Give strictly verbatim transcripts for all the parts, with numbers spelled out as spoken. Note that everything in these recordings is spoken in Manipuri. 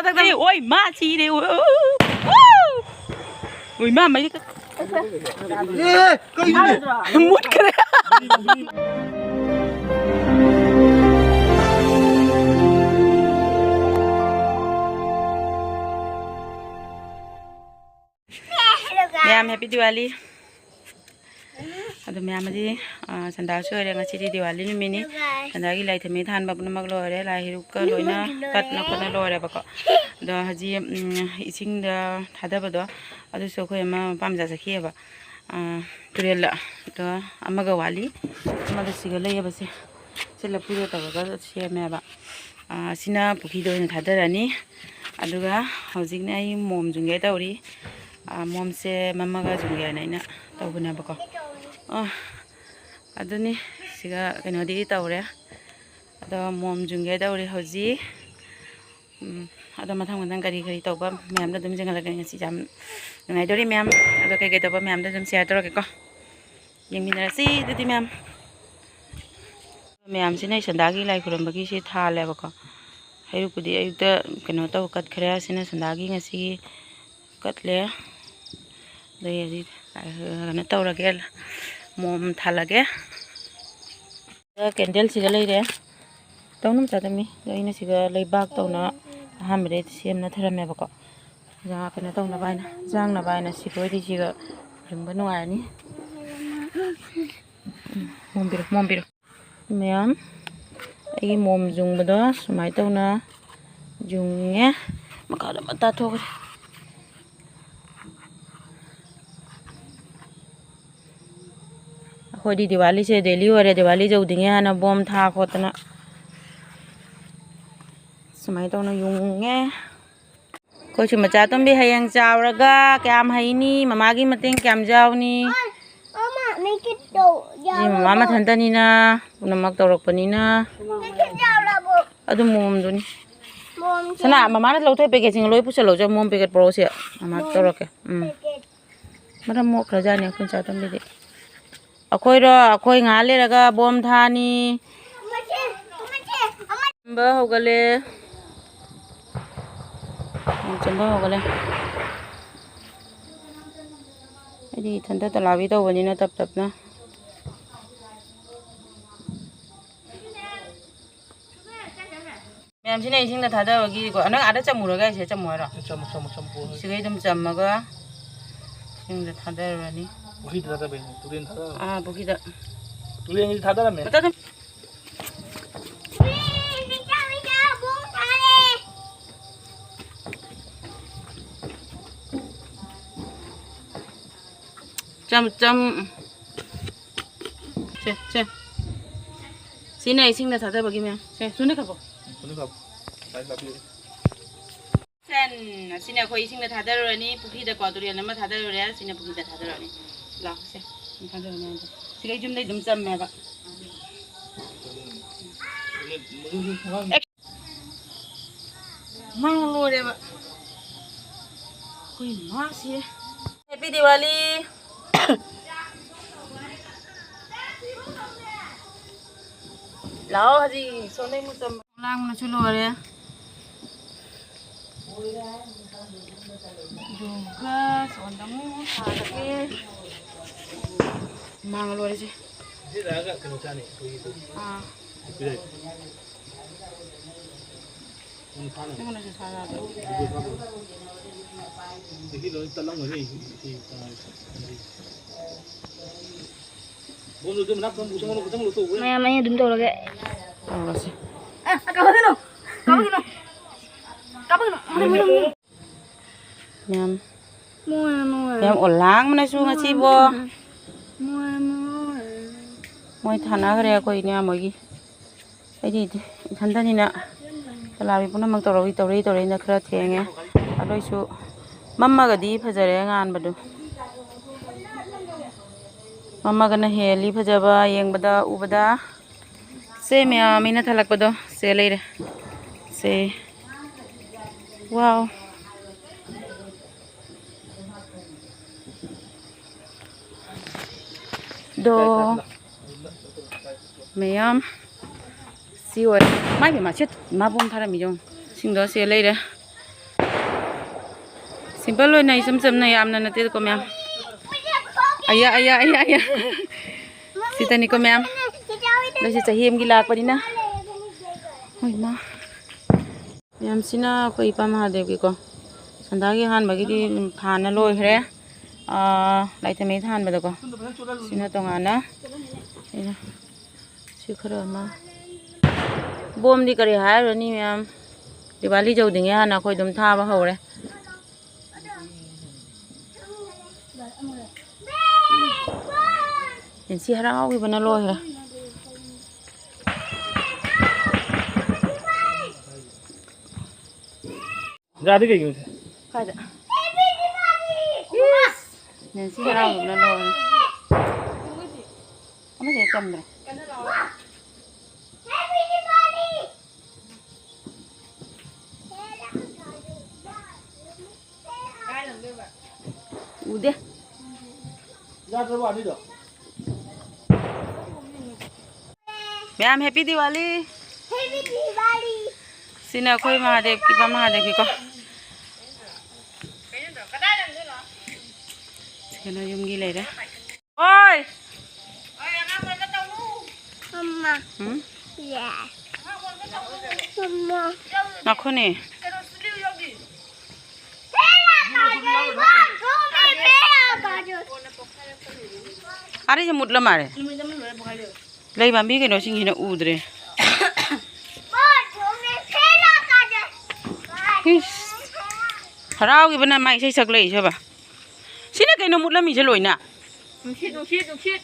ꯑꯦ, ꯑꯣꯏ, ꯃꯥ ꯁꯤꯔꯦ꯫ ꯑꯣ, ꯑꯣ, ꯑꯣ꯫ ꯑꯣꯏ, ꯃꯥ ꯃꯩ ꯀ-, ꯑꯦ, ꯀꯩꯅꯣꯅꯦ? ꯃꯨꯠꯈ꯭ꯔꯦ꯫ ꯃꯌꯥꯝ, happy Diwali꯫ ꯑꯗꯣ ꯃꯌꯥꯝ ꯑꯗꯤ, ꯑ, ꯁꯟꯗꯥꯁꯨ ꯑꯣꯏꯔꯦ꯫ ꯉꯁꯤꯗꯤ ꯗꯤꯋꯥꯂꯤ ꯅꯨꯃꯤꯠꯅꯤ꯫ ꯁꯟꯗꯥꯒꯤ ꯂꯥꯏ ꯊꯝꯃꯤ ꯊꯥꯟꯕ ꯄꯨꯝꯅꯃꯛ ꯂꯣꯏꯔꯦ꯫ ꯂꯥꯏ ꯍꯩꯔꯨꯛꯀ ꯂꯣꯏꯅ ꯀꯠꯅ ꯈꯣꯠꯅ ꯂꯣꯏꯔꯦꯕꯀꯣ꯫ ꯑꯗꯣ ꯍꯧꯖꯤꯛ, ꯎꯝ, ꯏꯁꯤꯡꯗ ꯊꯥꯗꯕꯗꯣ, ꯑꯗꯨꯁꯨ ꯑꯩꯈꯣꯏ ꯑꯃ ꯃꯄꯥ ꯃꯆꯥ ꯆꯠꯈꯤꯑꯕ, ꯑ, ꯇꯨꯔꯦꯜꯗ꯫ ꯑꯗꯣ ꯑꯃꯒ ꯋꯥꯠꯂꯤ꯫ ꯑꯃꯗ ꯁꯤꯒ ꯂꯩꯌꯦꯕ ꯁꯦ꯫ ꯁꯤ ꯂꯐꯨꯗ ꯇꯧꯔꯒ ꯁꯦꯝꯃꯦꯕ꯫ ꯑ, ꯁꯤꯅ ꯄꯨꯈ꯭ꯔꯤꯗ ꯑꯣꯏꯅ ꯊꯥꯗꯔꯅꯤ꯫ ꯑꯗꯨꯒ ꯍꯧꯖꯤꯛꯅ ꯑꯩ ꯃꯣꯝ ꯌꯨꯡꯒꯦ ꯇꯧꯔꯤ꯫ ꯑ, ꯃꯣꯝꯁꯦ ꯃꯝꯃꯒ ꯌꯨꯡꯒꯦ ꯍꯥꯏꯅ ꯑꯩꯅ ꯇꯧꯕꯅꯦꯕꯀꯣ꯫ ꯑ, ꯑꯗꯨꯅꯤ, ꯁꯤꯒ ꯀꯩꯅꯣꯗꯤ ꯇꯧꯔꯦ꯫ ꯑꯗꯣ ꯃꯣꯝ ꯌꯨꯡꯒꯦ ꯇꯧꯔꯤ ꯍꯧꯖꯤꯛ꯫ ꯎꯝ, ꯑꯗꯣ ꯃꯊꯪ ꯃꯊꯪ ꯀꯔꯤ ꯀꯔꯤ ꯇꯧꯕ ꯃꯌꯥꯝꯗꯣ ꯑꯗꯨꯝ ꯌꯦꯡꯍꯜꯂꯛꯀꯦ꯫ ꯉꯁꯤ ꯌꯥꯝ ꯅꯨꯡꯉꯥꯏꯗꯣꯔꯤ ꯃꯌꯥꯝ꯫ ꯑꯗꯣ ꯀꯩꯀꯩ ꯇꯧꯕ ꯃꯌꯥꯝꯗꯣ ꯑꯗꯨꯝ share ꯇꯧꯔꯛꯀꯦꯀꯣ꯫ ꯌꯦꯡꯃꯤꯟꯅꯔꯁꯤ ꯑꯗꯨꯗꯤ ꯃꯌꯥꯝ꯫ ꯃꯌꯥꯝꯁꯤꯅ ꯁꯟꯗꯥꯒꯤ ꯂꯥꯏ ꯈꯨꯔꯨꯝꯕꯒꯤ ꯁꯤ ꯊꯥꯜꯂꯦꯕꯀꯣ꯫ ꯍꯩꯔꯨꯛꯄꯨꯗꯤ ꯑꯌꯨꯛꯇ ꯀꯩꯅꯣ ꯇꯧ ꯀꯠꯈ꯭ꯔꯦ꯫ ꯁꯤꯅ ꯁꯟꯗꯥꯒꯤ ꯉꯁꯤꯒꯤ ꯀꯠꯂꯦ꯫ ꯑꯗꯩ ꯍꯧꯖꯤꯛ ꯀꯩꯅꯣ ꯇꯧꯔꯒꯦ, ꯃꯣꯝ ꯊꯥꯜꯂꯒꯦ꯫ ꯀꯦꯟꯗꯜꯁꯤꯒ ꯂꯩꯔꯦ꯫ ꯇꯧꯅ ꯃꯆꯥ ꯇꯝꯃꯤ꯫ ꯑꯗꯣ ꯑꯩꯅ ꯁꯤꯒ ꯂꯩꯕꯥꯛ ꯇꯧꯅ ꯑꯍꯥꯟꯕꯗꯩ ꯁꯦꯝꯅ ꯊꯔꯝꯃꯦꯕꯀꯣ꯫ ꯏꯟꯖꯥꯡ ꯀꯩꯅꯣ ꯇꯧꯅꯕ ꯍꯥꯏꯅ, ꯏꯟꯖꯥꯡꯅꯕ ꯍꯥꯏꯅ ꯁꯤꯕ ꯑꯣꯏꯗꯤ ꯁꯤꯒ ꯌꯨꯡꯕ ꯅꯨꯡꯉꯥꯏꯔꯅꯤ꯫ ꯎꯝ, ꯃꯣꯝꯕꯤꯔꯣ, ꯃꯣꯝꯕꯤꯔꯣ꯫ ꯃꯌꯥꯝ, ꯑꯩꯒꯤ ꯃꯣꯝ ꯌꯨꯡꯕꯗꯣ ꯁꯨꯃꯥꯏꯅ ꯇꯧꯅ ꯌꯨꯡꯉꯦ꯫ ꯃꯈꯥꯗ ꯑꯃ ꯇꯥꯊꯣꯛꯈ꯭ꯔꯦ꯫ ꯑꯩꯈꯣꯏꯗꯤ ꯗꯤꯋꯥꯂꯤꯁꯦ daily ꯑꯣꯏꯔꯦ꯫ ꯗꯤꯋꯥꯂꯤ ꯌꯧꯗ꯭ꯔꯤꯉꯩ ꯍꯥꯟꯅ ꯕꯣꯝ ꯊꯥ ꯈꯣꯠꯇꯅ ꯁꯨꯃꯥꯏꯅ ꯇꯧꯅ ꯌꯨꯡꯉꯦ꯫ ꯑꯩꯈꯣꯏꯁꯨ ꯃꯆꯥ ꯇꯣꯝꯕꯤ ꯍꯌꯦꯡ ꯆꯥꯎꯔꯒ ꯀꯌꯥꯝ ꯍꯩꯅꯤ, ꯃꯃꯥꯒꯤ ꯃꯇꯦꯡ ꯀꯌꯥꯝ ꯌꯥꯎꯅꯤ? ꯃꯃꯥ, make it ꯇꯧ, ꯁꯤ ꯃꯃꯥ ꯌꯥꯎꯔꯕꯣ? ꯃꯊꯟꯇꯅꯤꯅ ꯄꯨꯝꯅꯃꯛ ꯇꯧꯔꯛꯄꯅꯤꯅ꯫ Make it ꯌꯥꯎꯔꯕꯣ? ꯑꯗꯨ ꯃꯣꯝꯗꯨꯅꯤ꯫ ꯃꯣꯝꯁꯦ꯫ ꯁꯅꯥ, ꯃꯃꯥꯅ ꯂꯧꯊꯣꯛ packetꯁꯤꯡ ꯂꯣꯏ ꯄꯨꯁꯜꯂꯧꯁꯦ꯫ Mom packet ꯄꯨꯔꯛꯑꯣꯁꯦ꯫ ꯃꯃꯥ ꯃꯣꯝ ꯇꯧꯔꯛꯀꯦ꯫ ꯎꯝ꯫ Packet꯫ ꯃꯔꯝ ꯃꯣꯛꯈ꯭ꯔꯖꯥꯠꯅꯤ ꯑꯩꯈꯣꯏ ꯃꯆꯥ ꯇꯣꯝꯕꯤꯗꯤ꯫ ꯑꯩꯈꯣꯏꯔꯣ? ꯑꯩꯈꯣꯏ ꯉꯥꯏꯍꯥꯛ ꯂꯩꯔꯒ ꯕꯣꯝ ꯊꯥꯅꯤ꯫ ꯀꯨꯝꯃꯁꯦ, ꯀꯨꯝꯃꯁꯦ, ꯑꯃ- ꯕ ꯍꯧꯒꯠꯂꯦ꯫ ꯆꯪꯕ ꯍꯧꯒꯠꯂꯦ꯫ ꯑꯩꯗꯤ ꯏꯊꯟꯇ ꯇꯂꯥꯕꯤ ꯇꯧꯕꯅꯤꯅ ꯇꯞ ꯇꯞꯅ꯫ ꯃꯌꯥꯝꯁꯤꯅ ꯏꯁꯤꯡꯗ ꯊꯥꯗꯕꯒꯤꯀꯣ, ꯅꯪ ꯑꯥꯗ ꯆꯝꯃꯨꯔꯒ ꯑꯩꯁꯦ ꯆꯝꯃꯨ ꯍꯥꯏꯔꯣ? ꯆꯝꯃꯨ, ꯆꯝꯃꯨ, ꯆꯝꯃꯨ꯫ ꯁꯤꯒ ꯑꯗꯨꯝ ꯆꯝꯃꯒ ꯏꯁꯤꯡꯗ ꯊꯥꯗꯔꯨꯔꯅꯤ꯫ ꯄꯨꯈ꯭ꯔꯤꯗ ꯊꯥꯗꯕꯩꯅꯦ, ꯇꯨꯔꯦꯟ ꯊꯥꯗꯕ꯫ ꯑꯥ, ꯄꯨꯈ꯭ꯔꯤꯗ꯫ ꯇꯨꯔꯦꯟꯒꯤ ꯊꯥꯗꯔꯝꯃꯦ꯫ ꯃꯇꯠ ꯑꯗꯨꯝ ꯆꯝ, ꯆꯝ꯫ ꯁꯦ, ꯁꯦ꯫ ꯁꯤꯅ ꯏꯁꯤꯡꯗ ꯊꯥꯗꯕꯒꯤ ꯃꯌꯥꯝ꯫ ꯁꯦ, ꯁꯨꯅ ꯀꯛꯄꯣ꯫ ꯁꯦ, ꯑꯁꯤꯅ ꯑꯩꯈꯣꯏ ꯏꯁꯤꯡꯗ ꯊꯥꯗꯔꯨꯔꯅꯤ꯫ ꯄꯨꯈ꯭ꯔꯤꯗꯀꯣ, ꯇꯨꯔꯦꯜ ꯑꯃ ꯊꯥꯗꯔꯨꯔꯦ꯫ ꯁꯤꯅ ꯄꯨꯈ꯭ꯔꯤꯗ ꯊꯥꯗꯔꯨꯔꯅꯤ꯫ ꯂꯥꯛꯑꯣ, ꯁꯦ꯫ ꯁꯤ ꯊꯥꯗꯔꯨꯔꯅꯤ ꯍꯥꯏꯗꯣ꯫ ꯁꯤꯒ ꯌꯨꯝꯗꯩ ꯑꯗꯨꯝ ꯆꯝꯃꯦꯕ꯫ ꯃꯥꯡ ꯂꯣꯏꯔꯦꯕ꯫ ꯑꯩꯈꯣꯏ ꯃꯥꯁꯦ꯫ Happy Diwali꯫ ꯂꯥꯛꯑꯣ ꯍꯧꯖꯤꯛ ꯁꯣꯝꯗꯩ ꯑꯃꯨꯛ ꯆꯪ-, ꯂꯥꯡꯕꯅꯁꯨ ꯂꯣꯏꯔꯦ꯫ ꯑꯗꯨꯒ ꯁꯣꯝꯗ ꯑꯃꯨꯛ ꯁꯥꯔꯒꯦ꯫ ꯃꯥꯡ ꯂꯣꯏꯔꯦꯁꯦ꯫ ꯁꯤ ꯂꯥꯛꯑꯒ ꯀꯩꯅꯣ ꯆꯥꯅꯤ, ꯑꯩꯈꯣꯏꯒꯤ ꯑꯥ꯫ ꯄꯤꯔꯛꯑꯦ꯫ ꯑꯩꯉꯣꯟꯗꯁꯨ ꯊꯥꯔꯛꯑꯒꯦ꯫ ꯃꯌꯥꯝ ꯑꯩ ꯑꯗꯨꯝ ꯇꯧꯔꯒꯦ꯫ ꯇꯧꯔꯁꯤ꯫ ꯑ, ꯀꯥꯄꯛꯀꯅꯨ꯫ ꯀꯥꯄꯛꯀꯅꯨ꯫ ꯀꯥꯄꯛꯀꯅꯨ꯫ ꯃꯌꯥꯝ꯫ ꯃꯣꯏ, ꯃꯣꯏ꯫ ꯌꯥꯝ ꯑꯣꯂꯥꯡꯕꯅꯁꯨ ꯉꯁꯤꯕꯣ꯫ ꯃꯣꯏ, ꯃꯣꯏ꯫ ꯃꯣꯏ ꯊꯥꯅꯈ꯭ꯔꯦ ꯑꯩꯈꯣꯏ ꯏꯅꯦ ꯃꯣꯏꯒꯤ꯫ ꯑꯩꯗꯤ ꯏꯊꯟꯇꯅꯤꯅ ꯆꯂꯥꯕꯤ ꯄꯨꯝꯅꯃꯛ ꯇꯧꯔꯛꯏ, ꯇꯧꯔꯛꯏ, ꯇꯧꯔꯛꯏꯅ ꯈꯔ ꯊꯦꯡꯉꯦ꯫ ꯑꯗꯨꯏꯁꯨ ꯃꯝꯃꯒꯗꯤ ꯐꯖꯔꯦ ꯉꯥꯟꯕꯗꯣ꯫ ꯃꯝꯃꯒꯅ ꯍꯦꯜꯂꯤ ꯐꯖꯕ ꯌꯦꯡꯕꯗ, ꯎꯕꯗ꯫ ꯁꯦ ꯃꯌꯥꯝ ꯑꯩꯅ ꯊꯜꯂꯛꯄꯗꯣ ꯁꯦ ꯂꯩꯔꯦ꯫ ꯁꯦ꯫ ꯋꯥꯎ꯫ ꯗꯣ ꯃꯌꯥꯝ ꯁꯤ ꯑꯣꯏꯔꯦ꯫ ꯃꯥꯏ ꯄꯦꯝꯃ, ꯁꯦ ꯏꯃꯥꯕꯣꯛꯅ ꯊꯥꯔꯝꯃꯤ ꯌꯦꯡꯉꯨ꯫ ꯁꯤꯡꯗꯣ ꯁꯦ ꯂꯩꯔꯦ꯫ Simple ꯑꯣꯏꯅ ꯏꯆꯝ ꯆꯝꯅ, ꯌꯥꯝꯅ ꯅꯠꯇꯦꯗꯀꯣ ꯃꯌꯥꯝ꯫ ꯑꯌꯥ, ꯑꯌꯥ, ꯑꯌꯥ, ꯑꯌꯥ꯫ ꯁꯤꯗꯅꯤꯀꯣ ꯃꯌꯥꯝ꯫ ꯉꯁꯤ ꯆꯍꯤ ꯑꯃꯒꯤ ꯂꯥꯛꯄꯅꯤꯅ꯫ ꯍꯣꯏ ꯃꯥ꯫ ꯃꯌꯥꯝꯁꯤꯅ ꯑꯩꯈꯣꯏ ꯏꯄꯥ ꯃꯍꯥꯗꯦꯕꯒꯤꯀꯣ, ꯁꯟꯗꯥꯒꯤ ꯑꯍꯥꯟꯕꯒꯤꯗꯤ ꯊꯥꯟꯅ ꯂꯣꯏꯈ꯭ꯔꯦ꯫ ꯑꯥ, ꯂꯥꯏꯊꯝꯃꯩ ꯊꯥꯟꯕꯗꯀꯣ꯫ ꯁꯤꯅ ꯇꯣꯉꯥꯟꯅ꯫ ꯑꯩꯅ ꯁꯤ ꯈꯔ ꯑꯃ꯫ ꯕꯣꯝꯗꯤ ꯀꯔꯤ ꯍꯥꯏꯔꯨꯔꯅꯤ ꯃꯌꯥꯝ? ꯗꯤꯋꯥꯂꯤ ꯌꯧꯗ꯭ꯔꯤꯉꯩ ꯍꯥꯟꯅ ꯑꯩꯈꯣꯏ ꯑꯗꯨꯝ ꯊꯥꯕ ꯍꯧꯔꯦ꯫ ꯖꯦꯟꯁꯤ ꯍꯔꯥꯎꯈꯤꯕꯅ ꯂꯣꯏꯈ꯭ꯔꯦ꯫ ꯌꯥꯗꯦ ꯀꯩꯒꯤꯅꯣ ꯁꯦ? ꯀꯥꯏꯗ? ꯏꯁ! ꯖꯦꯟꯁꯤ ꯍꯔꯥꯎꯈꯤꯕꯅ ꯂꯣꯏꯈ꯭ꯔꯦ꯫ ꯑꯃꯁꯦ ꯆꯝꯗ꯭ꯔꯦ꯫ ꯎꯗꯦ꯫ ꯃꯌꯥꯝ, happy Diwali! Happy Diwali! ꯁꯤꯅ ꯑꯩꯈꯣꯏ ꯃꯍꯥꯗꯦꯕꯀꯤ, ꯏꯄꯥ ꯃꯍꯥꯗꯦꯕꯀꯤꯀꯣ꯫ ꯁꯤꯅ ꯌꯨꯝꯒꯤ ꯂꯩꯔꯦ꯫ ꯑꯣꯏ! ꯃꯃꯥ꯫ ꯎꯝ? ꯌꯦ꯫ ꯃꯃꯥ꯫ ꯉꯥꯏꯈꯣꯅꯦ꯫ ꯑꯔꯦ, ꯁꯤ ꯃꯨꯠꯂ ꯃꯥꯜꯂꯦ꯫ ꯂꯩ ꯄꯥꯝꯕꯤ ꯀꯩꯅꯣꯁꯤꯡꯁꯤꯅ ꯎꯗ꯭ꯔꯦ꯫ ꯏꯁ! ꯍꯔꯥꯎꯈꯤꯕꯅ ꯃꯥ ꯏꯁꯩ ꯁꯛꯂꯛꯏꯁꯦ ꯕꯥ꯫ ꯁꯤꯅ ꯀꯩꯅꯣ ꯃꯨꯠꯂꯝꯃꯤꯁꯦ ꯂꯣꯏꯅ? ꯅꯨꯡꯁꯤꯠ, ꯅꯨꯡꯁꯤꯠ, ꯅꯨꯡꯁꯤꯠ꯫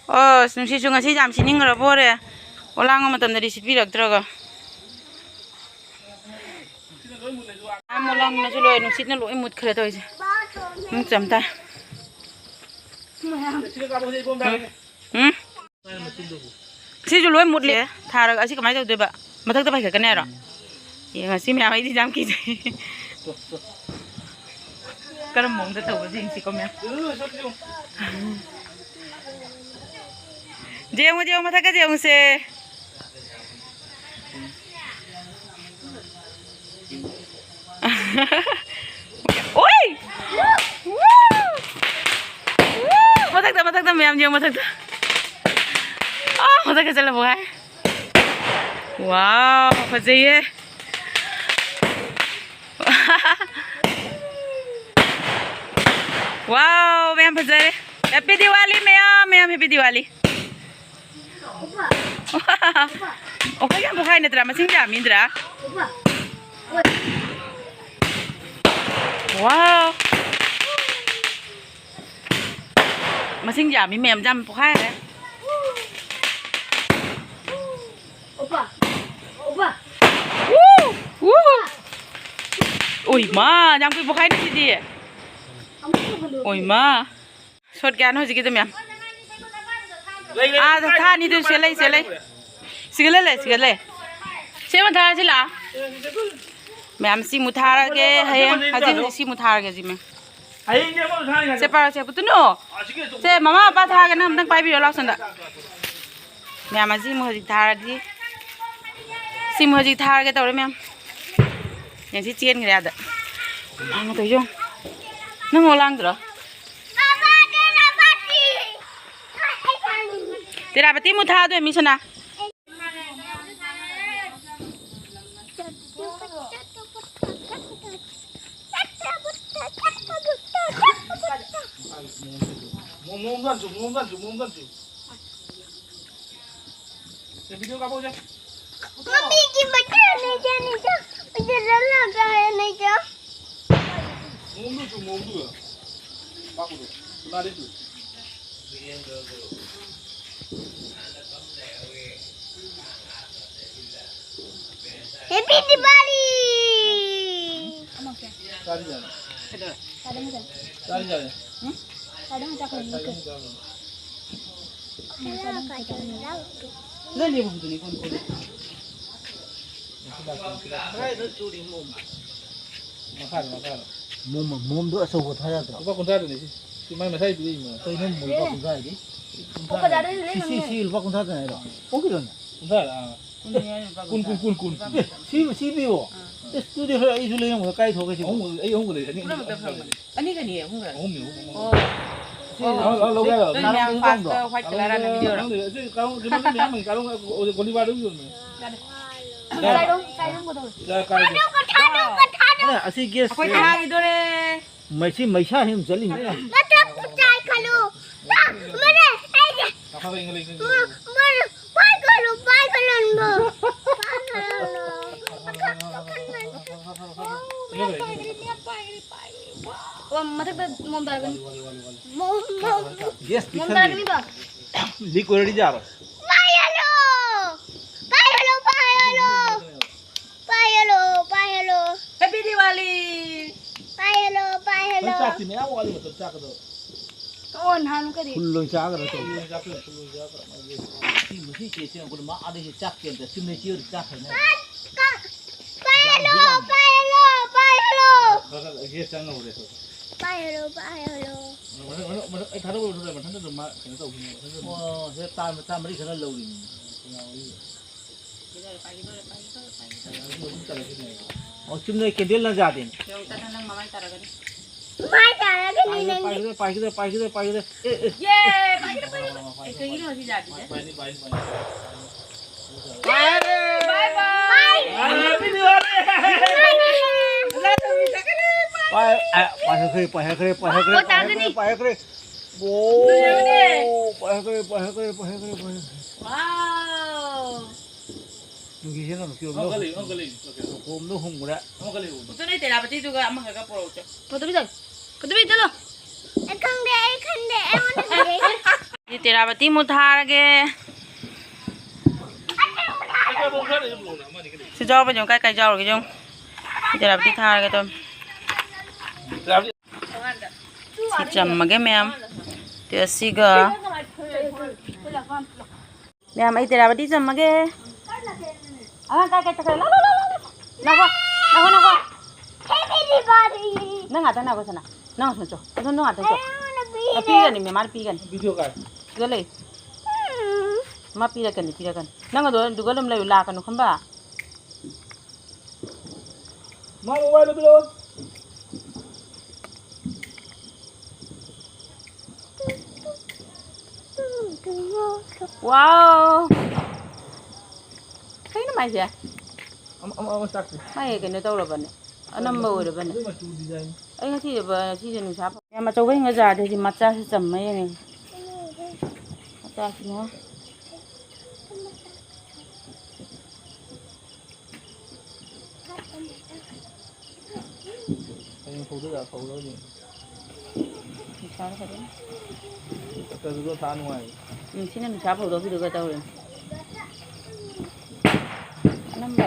ꯑꯁ, ꯅꯨꯡꯁꯤꯠꯁꯨ ꯉꯁꯤ ꯌꯥꯝ ꯁꯤꯠꯅꯤꯡꯈ꯭ꯔꯕ ꯑꯣꯏꯔꯦ꯫ ꯑꯣꯂꯥꯡꯕ ꯃꯇꯝꯗꯗꯤ ꯁꯤꯠꯄꯤꯔꯛꯇ꯭ꯔꯒ꯫ ꯌꯥꯝ ꯑꯣꯂꯥꯡꯕꯅꯁꯨ ꯂꯣꯏꯔꯦ, ꯅꯨꯡꯁꯤꯠꯅ ꯂꯣꯏ ꯃꯨꯠꯈ꯭ꯔꯦ ꯇꯧꯔꯤꯁꯦ꯫ ꯅꯨꯡ ꯆꯝ ꯇꯥꯏ꯫ ꯎꯝ? ꯎꯝ? ꯁꯤꯁꯨ ꯂꯣꯏ ꯃꯨꯠꯂꯦ꯫ ꯊꯥꯔꯒ ꯑꯁꯤ ꯀꯃꯥꯏꯅ ꯇꯧꯗꯣꯏꯕ? ꯃꯊꯛꯇ ꯄꯥꯏꯈꯠꯀꯅꯤ ꯍꯥꯏꯔꯣ? ꯌꯦꯡꯉꯁꯤ ꯃꯌꯥꯝ, ꯑꯩꯗꯤ ꯌꯥꯝ ꯀꯤꯖꯩ꯫ ꯀꯔꯝꯕ ꯃꯑꯣꯡꯗ ꯇꯧꯕ ꯌꯦꯡꯁꯤꯀꯣ ꯃꯌꯥꯝ꯫ ꯌꯦꯡꯉꯨ, ꯌꯦꯡꯉꯨ, ꯃꯊꯛꯀ ꯌꯦꯡꯉꯨꯁꯦ꯫ ꯑꯣꯏ! ꯃꯊꯛꯇ, ꯃꯊꯛꯇ ꯃꯌꯥꯝ ꯌꯦꯡꯉꯨ, ꯃꯊꯛꯇ꯫ ꯑꯥ, ꯃꯊꯛꯇ ꯆꯠꯂꯕꯣ ꯍꯥꯏ꯫ ꯋꯥꯎ, ꯐꯖꯩꯌꯦ꯫ ꯋꯥꯎ, ꯃꯌꯥꯝ ꯐꯖꯔꯦ꯫ Happy Diwali ꯃꯌꯥꯝ, ꯃꯌꯥꯝ Happy Diwali꯫ ꯑꯩꯈꯣꯏ ꯌꯥꯝ ꯄꯣꯛꯈꯥꯏ ꯅꯠꯇ꯭ꯔꯥ? ꯃꯁꯤꯡ ꯌꯥꯝꯃꯤꯗ꯭ꯔꯥ? ꯋꯥꯎ! ꯃꯁꯤꯡ ꯌꯥꯝꯃꯤ ꯃꯌꯥꯝ, ꯌꯥꯝ ꯄꯣꯛꯈꯥꯏꯔꯦ꯫ ꯎ! ꯎ! ꯎꯏ ꯃꯥ, ꯌꯥꯝ ꯀꯨꯏ ꯄꯣꯛꯈꯥꯏꯅꯤ ꯁꯤꯗꯤ꯫ ꯎꯏ ꯃꯥ꯫ ꯁꯣꯠ ꯀꯌꯥꯅꯣ ꯍꯧꯖꯤꯛꯀꯤꯗꯣ ꯃꯌꯥꯝ? ꯑꯥ, ꯊꯥ ꯑꯅꯤꯗꯨ ꯁꯤꯒ ꯂꯩ, ꯁꯤꯒ ꯂꯩ꯫ ꯁꯤꯒ ꯂꯩ, ꯂꯩ, ꯁꯤꯒ ꯂꯩ꯫ ꯁꯤ ꯑꯃ ꯊꯥꯔꯁꯤ ꯂꯥꯛꯑꯣ꯫ ꯃꯌꯥꯝ ꯁꯤꯃꯨꯛ ꯊꯥꯔꯒꯦ ꯍꯌꯦꯡ꯫ ꯍꯧꯖꯤꯛ, ꯍꯧꯖꯤꯛ ꯁꯤꯃꯨꯛ ꯊꯥꯔꯒꯦ ꯁꯤ ꯃꯌꯥꯝ꯫ ꯁꯦ ꯄꯥꯏꯔꯣ, ꯁꯦ ꯄꯨꯠꯇꯨꯅꯨ꯫ ꯁꯦ ꯃꯃꯥ ꯃꯄꯥ ꯊꯥꯔꯒꯦ, ꯅꯪ ꯑꯝꯇꯪ ꯄꯥꯏꯕꯤꯔꯣ ꯂꯥꯎ ꯁꯣꯝꯗ꯫ ꯃꯌꯥꯝ ꯑꯁꯤ ꯑꯃꯨꯛ ꯍꯧꯖꯤꯛ ꯊꯥꯔꯗꯤ, ꯁꯤ ꯑꯃꯨꯛ ꯍꯧꯖꯤꯛ ꯊꯥꯔꯒꯦ ꯇꯧꯔꯦ ꯃꯌꯥꯝ꯫ ꯌꯦꯡꯁꯤ ꯆꯦꯟꯈ꯭ꯔꯦ ꯑꯥꯗ꯫ ꯂꯥꯡꯉꯣ ꯇꯧ ꯌꯦꯡꯉꯨ꯫ ꯅꯪ ꯑꯃꯨꯛ ꯂꯥꯡꯗ꯭ꯔꯣ? ꯇꯦꯔꯥꯄꯇꯤ ꯑꯃꯨꯛ ꯊꯥꯗꯣꯏ ꯃꯤ ꯁꯅꯥ꯫ ꯃꯣꯃꯣ ꯑꯝꯇ ꯍꯟꯁꯨ, ꯃꯣꯃꯣ ꯑꯝꯇ ꯍꯟꯁꯨ, ꯃꯣꯃꯣ ꯑꯝꯇ ꯍꯟꯁꯨ꯫ ꯁꯦ, ꯚꯤꯗꯤꯑꯣ ꯀꯥꯞꯄꯛꯎꯁꯦ꯫ ꯃꯃꯤꯒꯤ ꯃꯆꯥꯅꯦ, ꯆꯥꯅꯦ, ꯆꯥ-, ꯃꯆꯥ ꯂꯥꯛꯂꯒ ꯍꯥꯏꯅꯦ, ꯆꯥ꯫ ꯃꯣꯃꯣꯗꯨ ꯆꯨ, ꯃꯣꯃꯣꯗꯨ꯫ ꯀꯥꯞꯄꯨꯗꯣ꯫ ꯀꯅꯥꯗꯩ ꯆꯨ? Happy Diwali! ꯆꯥꯗꯤ ꯌꯥꯔꯦ꯫ ꯆꯥꯗꯤ ꯌꯥꯔꯦ꯫ ꯆꯥꯗꯤ ꯌꯥꯔꯦ꯫ ꯆꯥꯗꯤ ꯌꯥꯔꯦ꯫ ꯅꯪ ꯂꯦꯞꯄꯨꯕꯗꯨꯅꯤ ꯀꯣꯟ ꯀꯣꯟ꯫ ꯃꯈꯥꯗ, ꯃꯈꯥꯗ꯫ ꯃꯣꯝ, ꯃꯣꯝꯗꯣ ꯑꯆꯧꯕ ꯊꯥ ꯌꯥꯗ꯭ꯔꯣ? ꯂꯨꯄꯥ ꯀꯨꯟꯊ꯭ꯔꯥꯗꯨꯅꯤ ꯁꯤ꯫ ꯁꯤ ꯃꯥꯏ ꯃꯁꯥꯒꯤ ꯄꯤꯔꯛꯏ ꯃꯣꯝ꯫ ꯀꯩꯅꯣ ꯃꯣꯝ ꯂꯨꯄꯥ ꯀꯨꯟꯊ꯭ꯔꯥ ꯍꯥꯏꯗꯤ? ꯀꯨꯟꯊ꯭ꯔꯥ꯫ ꯁꯤ, ꯁꯤ, ꯁꯤ ꯂꯨꯄꯥ ꯀꯨꯟꯊ꯭ꯔꯥꯗꯅꯦ ꯍꯥꯏꯔꯣ? ꯍꯣꯡꯈꯤꯗ꯭ꯔꯣꯅꯦ? ꯀꯨꯟꯊ꯭ꯔꯥ, ꯑꯥ꯫ ꯀꯨꯟ, ꯀꯨꯟ, ꯀꯨꯟ, ꯀꯨꯟ꯫ ꯑꯦ, ꯁꯤ, ꯁꯤ ꯄꯤꯌꯣ꯫ ꯑꯦ, ꯑꯗꯨꯗꯤ ꯍꯣꯏ, ꯑꯩꯁꯨ ꯂꯩꯔꯝꯒꯗ꯭ꯔꯥ? ꯀꯥꯏ ꯊꯣꯛꯀꯦ ꯁꯤꯕꯣ? ꯑꯍꯨꯝ, ꯑꯩ ꯑꯍꯨꯝꯒ ꯂꯩ, ꯑꯅꯤ, ꯑꯅꯤ, ꯄꯨꯝꯅꯃꯛꯇ ꯑꯍꯨꯝꯒ ꯐꯪꯕꯅꯤ꯫ ꯂꯩ꯫ ꯑꯅꯤꯒꯅꯤ, ꯑꯍꯨꯝꯒ꯫ ꯑꯍꯨꯝꯅꯤ, ꯑꯍꯨꯝ, ꯑꯍꯨꯝ꯫ ꯑꯣ꯫ ꯁꯤ ꯑꯣ, ꯂꯧ-, ꯂꯧꯒꯦ ꯍꯥꯏꯔꯣ? ꯅꯣꯏ ꯃꯌꯥꯝ ꯀꯥꯔꯣꯡ ꯐꯥꯔꯁꯇ ꯀꯥꯔꯣꯡ ꯋꯥꯏꯠ ꯀꯂꯔ ꯍꯥꯟꯅ ꯂꯧꯒꯦ ꯍꯥꯏꯔꯣ? ꯄꯤꯖꯧꯔꯣ? ꯈꯪꯗꯦ, ꯁꯤ ꯀꯥꯔꯣꯡ ꯀꯩꯅꯣꯗ ꯃꯌꯥꯝ ꯂꯩ, ꯀꯥꯔꯣꯡ, ꯑꯣ, ꯒꯣꯂꯤꯕꯥꯔꯗ ꯌꯣꯟꯕꯅꯦ꯫ ꯌꯥꯔꯦ꯫ ꯀꯥꯏꯔꯣ, ꯀꯥꯏꯔꯣ ꯀꯣꯠꯊꯥꯗꯣ꯫ ꯌꯥꯔꯦ, ꯀꯥꯏꯔꯣ꯫ ꯀꯣꯠꯊꯥꯗꯣ, ꯀꯣꯠꯊꯥꯗꯣ꯫ ꯑꯦ, ꯑꯁꯤ ꯒꯦꯁ ꯑꯩꯈꯣꯏ ꯊꯥꯈꯤꯗꯣꯔꯦ꯫ ꯃꯩꯁꯤ ꯃꯩꯁꯥ ꯍꯦꯟꯅ ꯆꯠꯂꯤꯅꯦ꯫ ꯃꯊꯛ ꯆꯥꯏꯈꯠꯂꯨ꯫ ꯃꯔꯦ, ꯑꯩꯒꯤ ꯃꯔꯦ, ꯄꯥꯏꯈꯠꯂꯨ, ꯄꯥꯏꯈꯠꯂꯨ꯫ ꯄꯥꯏꯈꯠꯂꯨ꯫ ꯃꯊꯛ ꯆꯥꯏꯈꯠꯂꯨ, ꯃꯌꯥꯝ ꯄꯥꯏꯈ꯭ꯔꯦ, ꯄꯥꯏꯈ꯭ꯔꯦ꯫ ꯋꯥꯎ꯫ ꯑꯣ, ꯃꯊꯛꯇ ꯃꯣꯝ ꯇꯥꯔꯛꯀꯅꯤ꯫ Mom, mom. ꯒꯦꯁ ꯃꯣꯝ ꯄꯤꯛꯁꯟꯕꯤ꯫ ꯇꯥꯔꯛꯀꯅꯤꯕ꯫ ꯂꯤꯛ ꯑꯣꯏꯔꯗꯤ ꯌꯥꯔꯣꯏ꯫ ꯄꯥꯏꯍꯜꯂꯣ! ꯄꯥꯏꯍꯜꯂꯣ, ꯄꯥꯏꯍꯜꯂꯣ! ꯄꯥꯏꯍꯜꯂꯣ, ꯄꯥꯏꯍꯜꯂꯣ! Happy Diwali! ꯄꯥꯏꯍꯜꯂꯣ, ꯄꯥꯏꯍꯜꯂꯣ! ꯅꯪ ꯆꯥꯛꯇꯤ ꯃꯌꯥꯝ ꯋꯥꯠꯂꯤ, ꯃꯇꯝ ꯆꯥꯛꯀꯗꯧ꯫ ꯑꯣ, ꯅꯍꯥꯟ ꯀꯔꯤ? ꯐꯨꯜ ꯂꯣꯏ ꯆꯥꯈ꯭ꯔꯦ ꯇꯧꯔꯤ꯫ ꯐꯨꯜ ꯂꯣꯏ ꯆꯥꯈ꯭ꯔꯦ, ꯐꯨꯜ ꯂꯣꯏ ꯆꯥꯈ꯭ꯔꯦ꯫ ꯃꯥꯒꯤ ꯁꯤ ꯃꯁꯤ ꯆꯦ ꯆꯦ ꯑꯩꯈꯣꯏꯅ ꯃꯥ ꯑꯥꯗꯒꯤ ꯆꯥꯛ ꯀꯦꯟꯗ ꯆꯨꯝꯅ ꯆꯦ ꯑꯣꯏꯔꯗꯤ ꯆꯥꯛ ꯈꯔ ꯄꯥꯏꯍꯜꯂꯣ, ꯄꯥꯏꯍꯜꯂꯣ, ꯄꯥꯏꯍꯜꯂꯣ! ꯈꯔ ꯈꯔ ꯒꯦꯁ ꯆꯪꯍꯧꯔꯦ ꯇꯧꯔꯤ꯫ ꯄꯥꯏꯍꯜꯂꯣ, ꯄꯥꯏꯍꯜꯂꯣ! ꯃꯊꯪ, ꯃꯊꯪ, ꯃꯊꯪ, ꯑꯩ ꯊꯥꯗꯣꯛꯑꯣ, ꯊꯥꯗꯣꯛꯑꯣ, ꯃꯊꯟꯇ ꯑꯗꯨꯝ ꯃꯥ ꯀꯩꯅꯣ ꯇꯧꯈꯤꯅꯤ, ꯃꯊꯟꯇ ꯑꯗꯨꯝ꯫ ꯑꯣ, ꯁꯤꯗ ꯇꯥ-, ꯇꯥ ꯃꯔꯤ ꯈꯔ ꯂꯧꯔꯤꯅꯤ꯫ ꯑꯣ, ꯆꯨꯝꯅ ꯀꯦꯟꯗꯜꯅ ꯌꯥꯗꯦꯅꯦ꯫ ꯌꯦꯡꯉꯨ, ꯇꯥ-, ꯅꯪ ꯃꯃꯥꯏ ꯇꯥꯔꯒꯅꯤ꯫ ꯃꯥꯏ ꯇꯥꯔꯒꯅꯤ ꯅꯪꯗꯤ꯫ ꯄꯥꯏꯈꯤꯗ꯭ꯔꯦ, ꯄꯥꯏꯈꯤꯗ꯭ꯔꯦ, ꯄꯥꯏꯈꯤꯗ꯭ꯔꯦ, ꯄꯥꯏꯈꯤꯗ꯭ꯔꯦ꯫ ꯑꯦ, ꯑꯦ꯫ ꯌꯦ, ꯄꯥꯏꯈꯤꯗ꯭ꯔꯦ, ꯄꯥꯏꯈꯤꯗ꯭ꯔꯦ꯫ ꯑꯦ, ꯀꯩꯒꯤꯅꯣ ꯁꯤ ꯌꯥꯗ꯭ꯔꯤꯁꯦ? ꯄꯥꯏꯅꯤ, ꯄꯥꯏꯅꯤ, ꯄꯥꯏꯅꯤ꯫ ꯕꯥꯏ ꯕꯥꯏ꯫ ꯕꯥꯏ꯫ Happy Diwali꯫ ꯄꯥꯏ-, ꯑ, ꯄꯥꯏꯈ꯭ꯔꯦ, ꯄꯥꯏꯈ꯭ꯔꯦ, ꯄꯥꯏꯈ꯭ꯔꯦ, ꯄꯥꯏꯈ꯭ꯔꯦ, ꯄꯥꯏꯈ꯭ꯔꯦ꯫ ꯑꯣ, ꯄꯥꯏꯈ꯭ꯔꯦ, ꯄꯥꯏꯈ꯭ꯔꯦ, ꯄꯥꯏꯈ꯭ꯔꯦ, ꯄꯥꯏꯈ꯭ꯔꯦ꯫ ꯋꯥꯎ꯫ ꯅꯨꯡꯁꯤꯠꯁꯦ ꯀꯩꯅꯣ ꯆꯨꯔꯝꯗꯧ-, ꯑꯃꯨꯛꯀ ꯂꯩꯌꯨ, ꯑꯃꯨꯛꯀ ꯂꯩꯌꯨ, ꯑꯃꯨꯛꯀ ꯂꯩꯌꯨ꯫ ꯆꯣꯡꯗꯧ ꯍꯨꯝꯈ꯭ꯔꯦ꯫ ꯑꯃꯨꯛꯀ ꯂꯩꯌꯨ꯫ ꯎꯆꯨꯅ ꯇꯦꯔꯥꯄꯇꯤꯗꯨꯒ ꯑꯃꯈꯛꯀ ꯄꯨꯔꯛꯎ ꯆꯣ꯫ ꯐꯠꯇꯕꯤ ꯆꯠꯂꯣ꯫ ꯐꯠꯇꯕꯤ ꯆꯠꯂꯣ꯫ ꯑꯩ ꯈꯪꯗꯦ, ꯑꯩ ꯈꯪꯗꯦ, ꯑꯩꯉꯣꯟꯗ ꯈꯪꯗꯦ꯫ ꯁꯤ ꯇꯦꯔꯥꯄꯇꯤ ꯑꯃꯨꯛ ꯊꯥꯔꯒꯦ꯫ ꯁꯤ ꯌꯥꯎꯔꯕ ꯌꯦꯡꯉꯨ, ꯀꯥꯏ ꯀꯥꯏ ꯌꯥꯎꯔꯒꯦ ꯌꯦꯡꯉꯨ꯫ ꯁꯤ ꯇꯦꯔꯥꯄꯇꯤ ꯊꯥꯔꯒꯦ ꯇꯧꯅꯤ꯫ ꯁꯤ ꯆꯝꯃꯒꯦ ꯃꯌꯥꯝ꯫ ꯑꯗꯨ ꯑꯁꯤꯒ꯫ ꯃꯌꯥꯝ, ꯑꯩ ꯇꯦꯔꯥꯕꯇꯤ ꯆꯝꯃꯒꯦ꯫ ꯑꯉꯥꯡ ꯀꯥꯏ ꯀꯥꯏ ꯆꯠꯈ꯭ꯔꯦ? ꯂꯥꯎ, ꯂꯥꯎ, ꯂꯥꯎ, ꯂꯥꯎ, ꯂꯥꯎ꯫ ꯅꯥꯈꯣ, ꯅꯥꯈꯣ, ꯅꯥꯈꯣ꯫ ꯅꯪ ꯉꯥꯛꯇ ꯅꯥꯈꯣ, ꯁꯅꯥ꯫ ꯅꯪ ꯉꯥꯛꯇ ꯆꯣ꯫ ꯑꯗꯣ ꯅꯪ ꯉꯥꯛꯇ ꯆꯣ꯫ ꯑ, ꯄꯤꯒꯅꯤ, ꯃꯦ, ꯃꯥꯅ ꯄꯤꯒꯅꯤ꯫ ꯁꯤꯗ ꯂꯩ꯫ ꯃꯥ ꯄꯤꯔꯛꯀꯅꯤ, ꯄꯤꯔꯛꯀꯅꯤ꯫ ꯅꯪ ꯑꯗꯣ ꯑꯗꯨꯒ ꯑꯗꯨꯝ ꯂꯩꯌꯨ, ꯂꯥꯛꯀꯅꯨ ꯈꯪꯕ? ꯃꯥ ꯃꯣꯕꯥꯏꯜꯗꯣ ꯄꯤꯔꯛꯑꯣ꯫ ꯋꯥꯎ! ꯀꯩꯅꯣ ꯃꯥꯏꯁꯦ? ꯑꯃ, ꯑꯃ, ꯑꯃ ꯆꯥꯛꯁꯦ꯫ ꯃꯥꯏ ꯀꯩꯅꯣ ꯇꯧꯔꯕꯅꯦ꯫ ꯑꯅꯝꯕ ꯑꯣꯏꯔꯕꯅꯦ꯫ ꯑꯗꯨ ꯃꯆꯨ design꯫ ꯑꯩ ꯉꯁꯤꯗꯤ ꯕ-, ꯉꯁꯤꯁꯦ ꯅꯨꯡꯁꯥ ꯐ-, ꯌꯥꯝ ꯑꯆꯧꯕ ꯍꯦꯟꯒ ꯆꯥꯗꯦ, ꯁꯤ ꯃꯆꯥꯁꯤ ꯆꯝꯃ ꯌꯦꯡꯉꯦ꯫ ꯃꯆꯥꯁꯤꯅ꯫ ꯍꯌꯦꯡ ꯐꯧꯗꯣꯏꯔꯥ? ꯐꯧꯔꯣꯏꯅꯦ꯫ ꯅꯨꯡꯁꯥꯗ ꯐꯖꯅ꯫ ꯆꯠꯄꯗꯨꯗ ꯊꯥ ꯅꯨꯡꯉꯥꯏ꯫ ꯎꯝ, ꯁꯤꯅ ꯅꯨꯡꯁꯥ ꯐꯧꯗꯣꯛꯈꯤꯗꯨꯒ ꯇꯧꯔꯦ꯫ ꯑꯅꯝꯕ꯫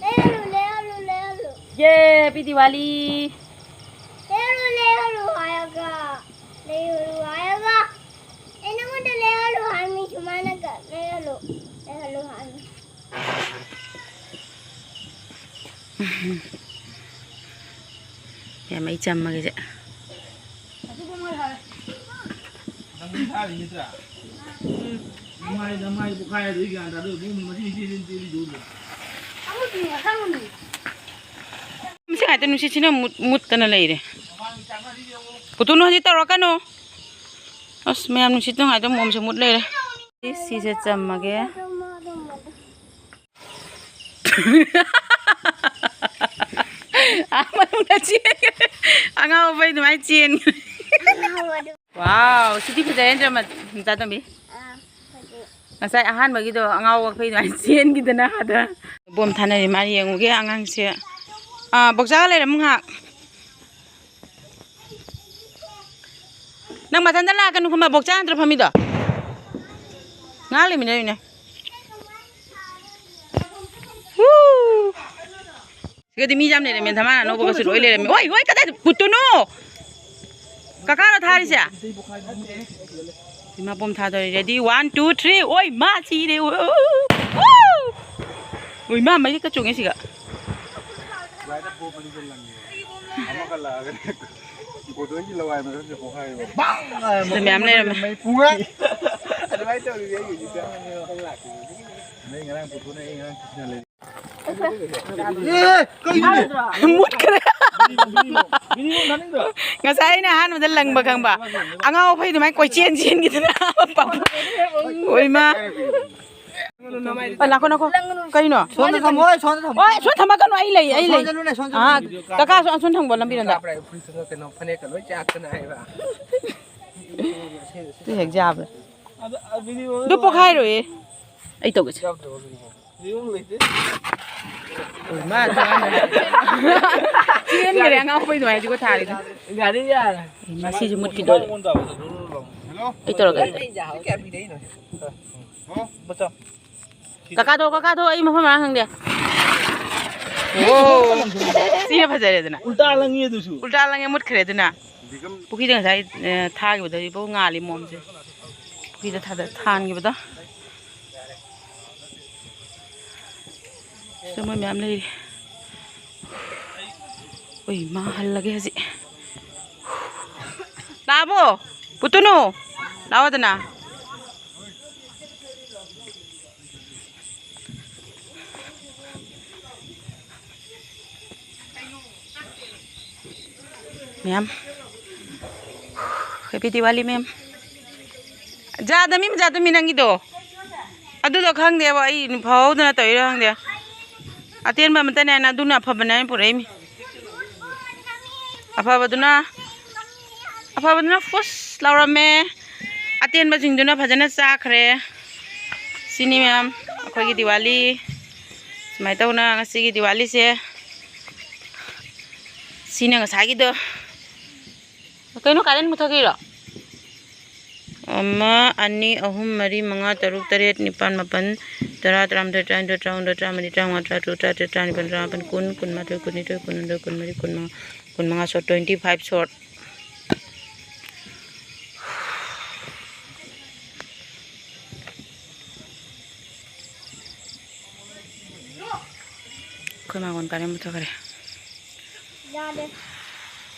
ꯂꯩꯍꯜꯂꯨ, ꯂꯩꯍꯜꯂꯨ, ꯂꯩꯍꯜꯂꯨ꯫ ꯌꯦ, happy Diwali! ꯂꯩꯍꯜꯂꯨ, ꯂꯩꯍꯜꯂꯨ ꯍꯥꯏꯔꯒ, ꯂꯩꯍꯜꯂꯨ ꯍꯥꯏꯔꯒ꯫ ꯑꯩ ꯅꯉꯣꯟꯗ ꯂꯩꯍꯜꯂꯨ ꯍꯥꯏꯃꯤ, ꯁꯨꯃꯥꯏꯅꯒ ꯂꯩꯍꯜꯂꯨ, ꯂꯩꯍꯜꯂꯨ ꯍꯥꯏꯃꯤ꯫ ꯌꯥꯝ ꯃꯩ ꯆꯝꯃꯒꯤꯁꯦ꯫ ꯅꯪ ꯊꯥꯔꯤ ꯅꯠꯇ꯭ꯔꯥ? ꯎꯝ꯫ ꯅꯃꯥꯏ, ꯅꯃꯥꯏ ꯄꯣꯛꯈꯥꯏꯔꯗꯤ ꯒ꯭ꯌꯥꯟ ꯇꯥꯗꯣꯏ ꯃꯑꯣꯡꯅꯤ ꯃꯁꯤ ꯏꯆꯦ ꯏꯆꯦ ꯏꯆꯦ ꯏꯆꯦ꯫ ꯃꯁꯤ ꯉꯥꯛꯇ ꯅꯨꯡꯁꯤꯠꯁꯤꯅ ꯃꯨꯠ-, ꯃꯨꯠꯇꯅ ꯂꯩꯔꯦ꯫ ꯄꯨꯇꯨꯅꯨ ꯍꯧꯖꯤꯛ ꯇꯧꯔꯛꯀꯅꯨ꯫ ꯑꯁ, ꯃꯌꯥꯝ ꯅꯨꯡꯁꯤꯠ ꯅꯨꯡꯉꯥꯏꯇ ꯃꯣꯝꯁꯦ ꯃꯨꯠ ꯂꯩꯔꯦ꯫ ꯁꯤꯁꯦ ꯆꯝꯃꯒꯦ꯫ ꯑꯥ ꯃꯅꯨꯡꯗ ꯆꯦꯟꯈ꯭ꯔꯦ꯫ ꯑꯉꯥꯎꯕꯩ ꯑꯗꯨꯃꯥꯏꯅ ꯆꯦꯟꯈ꯭ꯔꯦ꯫ ꯋꯥꯎ, ꯁꯤꯗꯤ ꯐꯖꯩ ꯅꯠꯇ꯭ꯔ, ꯃ-, ꯃꯆꯥ ꯇꯣꯝꯕꯤ? ꯑꯥ, ꯐꯖꯩ꯫ ꯉꯁꯥꯏ ꯑꯍꯥꯟꯕꯒꯤꯗꯣ ꯑꯉꯥꯎꯕ ꯑꯩꯈꯣꯏ ꯑꯗꯨꯃꯥꯏꯅ ꯆꯦꯟꯈꯤꯗꯅ ꯑꯗ꯫ ꯕꯣꯝ ꯊꯥꯅꯔꯤ ꯃꯥ ꯌꯦꯡꯉꯨꯒꯦ ꯑꯉꯥꯡꯁꯦ꯫ ꯑꯥ, ꯕꯣꯛꯆꯥꯒ ꯂꯩꯔꯝꯃꯨ ꯉꯥꯏꯍꯥꯛ꯫ ꯅꯪ ꯃꯊꯟꯇ ꯂꯥꯛꯀꯅꯨ ꯈꯨꯃꯥ, ꯕꯣꯛꯆꯥ ꯅꯠꯇ꯭ꯔꯣ ꯐꯝꯃꯤꯗꯣ? ꯉꯥꯏꯍꯥꯛ ꯂꯩꯃꯤꯟꯅꯔꯤꯅꯦ꯫ ꯍꯨ! ꯁꯤꯒꯗꯤ ꯃꯤ ꯌꯥꯝ ꯂꯩꯔꯝꯃꯦ, ꯙꯃꯥꯟ ꯑꯅꯧꯕꯒꯁꯨ ꯂꯣꯏ ꯂꯩꯔꯝꯃꯦ꯫ ꯑꯣꯏ, ꯑꯣꯏ, ꯀꯗꯥꯏꯗ ꯄꯨꯠꯇꯨꯅꯣ? ꯀꯀꯥꯔꯣ ꯊꯥꯔꯤꯁꯦ? ꯏꯃꯥ bomb ꯊꯥꯗꯣꯔꯦ꯫ Ready, one, two, three꯫ ꯑꯣꯏ, ꯃꯥ ꯁꯤꯔꯦ꯫ ꯎ, ꯎ, ꯎ, ꯎ! ꯎꯏ, ꯃꯥ ꯃꯩ ꯀ ꯆꯨꯡꯉꯦ ꯁꯤꯒ꯫ ꯑꯗꯨꯗ ꯃꯌꯥꯝ ꯂꯩꯔꯝꯃꯦ꯫ ꯃꯩ ꯄꯨꯡꯉꯥ꯫ ꯑꯗꯨꯃꯥꯏꯅ ꯇꯧꯔꯤꯅꯦ ꯑꯩꯒꯤꯗꯤ꯫ ꯅꯪ ꯂꯥꯛꯈꯤꯕꯗꯒꯤ꯫ ꯅꯪ ꯉꯔꯥꯡ ꯄꯨꯊꯣꯛꯅ ꯑꯩ ꯉꯔꯥꯡ ꯄꯨꯊꯣꯛꯅ ꯂꯩ꯫ ꯑꯦ, ꯀꯩꯅꯣꯅꯦ? ꯃꯨꯠꯈ꯭ꯔꯦ꯫ ꯕꯤꯗꯤꯑꯣ, ꯕꯤꯗꯤꯑꯣ, ꯕꯤꯗꯤꯑꯣ ꯊꯥꯅꯤꯡꯗ꯭ꯔꯣ? ꯉꯁꯥꯏ ꯑꯩꯅ ꯑꯍꯥꯟꯕꯗ ꯂꯪꯕ ꯈꯪꯕ꯫ ꯑꯉꯥꯎ ꯑꯐꯩ ꯑꯗꯨꯃꯥꯏꯅ ꯀꯣꯏꯆꯦꯟ ꯆꯦꯟꯈꯤꯗꯅ꯫ ꯑꯣꯏꯃ꯫ ꯑ, ꯂꯥꯛꯈꯣ, ꯂꯥꯛꯈꯣ꯫ ꯀꯩꯅꯣ? ꯁꯣꯝꯗ ꯊꯝꯃꯣ, ꯁꯣꯝꯗ ꯊꯝꯃꯣ꯫ ꯍꯣꯏ, ꯁꯣꯝ ꯊꯝꯃꯒꯅꯨ, ꯑꯩ ꯂꯩ, ꯑꯩ ꯂꯩ꯫ ꯁꯣꯝꯗ ꯂꯨꯅꯦ, ꯁꯣꯝꯗ ꯑꯥ, ꯂꯨꯅꯦ꯫ ꯀꯀꯥ, ꯁꯣꯝ, ꯁꯣꯝ ꯊꯝꯕ ꯂꯝꯕꯤꯔꯣꯝꯗ꯫ ꯀꯥꯞꯄ꯭ꯔꯥ? ꯐꯨꯔꯤꯠꯇꯨꯅ ꯀꯩꯅꯣ, ꯐꯅꯦꯛꯀ ꯂꯣꯏ ꯆꯥꯛꯇꯅ ꯍꯥꯏꯕ꯫ ꯇꯨ ꯍꯦꯛ ꯌꯥꯕ꯭ꯔꯥ? ꯑꯗꯨ, ꯑ, ꯕꯤꯗꯤꯑꯣ ꯑꯗꯨ ꯄꯣꯛꯈꯥꯏꯔꯣꯏꯌꯦ꯫ ꯑꯩ ꯇꯧꯒꯦꯁꯦ꯫ ꯌꯥꯎꯗ꯭ꯔꯕ ꯕꯤꯗꯤꯑꯣ? ꯕꯤꯗꯤꯑꯣ ꯂꯩꯇꯦ꯫ ꯃꯥ ꯆꯦꯟꯈ꯭ꯔꯦ, ꯑꯉꯥꯡ ꯑꯩꯈꯣꯏ ꯑꯗꯨꯃꯥꯏꯅ ꯍꯧꯖꯤꯛ ꯊꯥꯔꯤꯗꯣ꯫ ꯒꯥꯔꯤ ꯌꯥꯔꯦ꯫ ꯉꯁꯤꯁꯨ ꯃꯨꯠꯈꯤꯗꯣꯔꯦ꯫ ꯍꯜꯂꯣ? ꯑꯩ ꯇꯧꯔꯒꯦ꯫ ꯁꯤ ꯀꯌꯥ ꯄꯤꯔꯛꯏꯅꯣ? ꯍꯜꯂꯣ? ꯀꯀꯥꯗꯣ, ꯀꯀꯥꯗꯣ, ꯑꯩ ꯃꯐꯝ ꯃꯔꯥꯡ ꯈꯪꯗꯦ꯫ ꯑꯣ꯫ ꯁꯤꯅ ꯐꯖꯔꯦꯗꯅ꯫ ꯎꯜꯇꯥ ꯂꯪꯉꯤ ꯑꯗꯨꯁꯨ꯫ ꯎꯜꯇꯥ ꯂꯪꯉꯦ, ꯃꯨꯠꯈ꯭ꯔꯦ ꯑꯗꯨꯅ꯫ ꯄꯨꯈ꯭ꯔꯤꯗ ꯉꯁꯥꯏ, ꯑ, ꯊꯥꯈꯤꯕꯗꯣ ꯍꯧꯖꯤꯛꯐꯥꯎ ꯉꯥꯜꯂꯤ ꯃꯣꯝꯁꯦ꯫ ꯄꯨꯈ꯭ꯔꯤꯗ ꯊꯥꯗ-, ꯊꯥꯟꯈꯤꯕꯗꯣ꯫ ꯁꯤꯗ ꯃꯣꯏ ꯃꯌꯥꯝ ꯂꯩꯔꯤ꯫ ꯎꯏ, ꯃꯥ ꯍꯜꯂꯒꯦ ꯍꯧꯖꯤꯛ꯫ ꯂꯥꯛꯑꯕꯣ? ꯄꯨꯠꯇꯨꯅꯨ? ꯂꯥꯛꯑꯣꯗꯅ꯫ ꯃꯦꯝ꯫ Happy Diwali, ꯃꯦꯝ꯫ ꯖꯥꯗꯃꯤ, ꯖꯥꯗꯃꯤ ꯅꯪꯒꯤꯗꯣ꯫ ꯑꯗꯨꯗꯣ ꯈꯪꯗꯦꯕ, ꯑꯩ ꯐꯍꯧꯗꯅ ꯇꯧꯔꯤꯔꯥ ꯈꯪꯗꯦ꯫ ꯑꯇꯦꯟꯕ ꯑꯃꯇꯅꯦ ꯍꯥꯏꯅ ꯑꯗꯨꯅ ꯑꯐꯕꯅꯦ ꯍꯥꯏꯅ ꯄꯨꯔꯛꯏꯃꯤ꯫ ꯑꯐꯕꯗꯨꯅ, ꯑꯐꯕꯗꯨꯅ ꯐꯨꯁ ꯂꯥꯎꯔꯝꯃꯦ꯫ ꯑꯇꯦꯟꯕꯁꯤꯡꯗꯨꯅ ꯐꯖꯅ ꯆꯥꯈ꯭ꯔꯦ꯫ ꯁꯤꯅꯤ ꯃꯌꯥꯝ ꯑꯩꯈꯣꯏꯒꯤ ꯗꯤꯋꯥꯂꯤ꯫ ꯁꯨꯃꯥꯏꯅ ꯇꯧꯅ ꯉꯁꯤꯒꯤ ꯗꯤꯋꯥꯂꯤꯁꯦ꯫ ꯁꯤꯅ ꯉꯁꯥꯏꯒꯤꯗꯣ꯫ ꯀꯩꯅꯣ, ꯀꯥꯔꯦꯟ ꯃꯨꯊꯠꯈꯤꯔꯣ? ꯑꯃ, ꯑꯅꯤ, ꯑꯍꯨꯝ, ꯃꯔꯤ, ꯃꯉꯥ, ꯇꯔꯨꯛ, ꯇꯔꯦꯠ, ꯅꯤꯄꯥꯜ, ꯃꯥꯄꯜ, ꯇꯔꯥ, ꯇꯔꯥꯃꯥꯊꯣꯏ, ꯇꯔꯥꯅꯤꯊꯣꯏ, ꯇꯔꯥꯍꯨꯝꯗꯣꯏ, ꯇꯔꯥꯃꯔꯤ, ꯇꯔꯥꯃꯉꯥ, ꯇꯔꯥꯇꯔꯨꯛ, ꯇꯔꯥꯇꯔꯦꯠ, ꯇꯔꯥꯅꯤꯄꯥꯜ, ꯇꯔꯥꯃꯥꯄꯜ, ꯀꯨꯟ, ꯀꯨꯟꯃꯥꯊꯣꯏ, ꯀꯨꯟꯅꯤꯊꯣꯏ, ꯀꯨꯟꯍꯨꯝꯗꯣꯏ, ꯀꯨꯟꯃꯔꯤ, ꯀꯨꯟꯃꯉꯥ, ꯀꯨꯟꯃꯉꯥ short, twenty five short꯫ ꯑꯩꯈꯣꯏ ꯃꯥꯡꯒꯣꯟ ꯀꯥꯔꯦꯟ ꯃꯨꯊꯠꯈ꯭ꯔꯦ꯫